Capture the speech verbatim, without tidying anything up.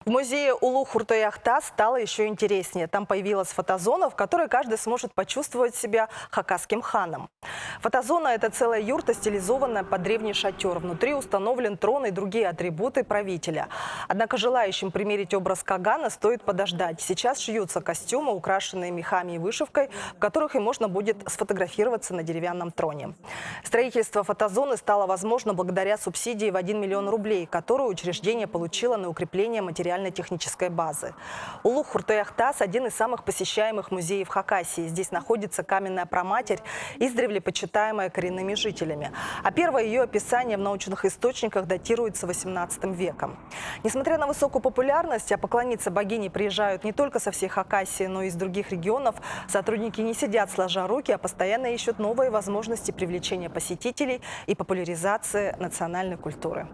В музее «Улуғ Хуртоях тас» стало ещё интереснее. Там появилась фотозона, в которой каждый сможет почувствовать себя хакасским ханом. Фотозона — это целая юрта, стилизованная под древний шатёр. Внутри установлен трон и другие атрибуты правителя. Однако желающим примерить образ кагана стоит подождать. Сейчас шьются костюмы, украшенные мехами и вышивкой, в которых и можно будет сфотографироваться на деревянном троне. Строительство фотозоны стало возможно благодаря субсидии в один миллион рублей, которую учреждение получило на укрепление материально-технической базы. «Улуғ Хуртоях тас» — один из самых посещаемых музеев Хакасии. Здесь находится каменная праматерь, издревле почитаемая коренными жителями. А первое её описание в научных источниках датируется восемнадцатым веком. Несмотря на высокую популярность, а поклониться богине приезжают не только со всей Хакасии, но и из других регионов, сотрудники не сидят сложа руки, а постоянно ищут новые возможности привлечения посетителей и популяризации национальной культуры.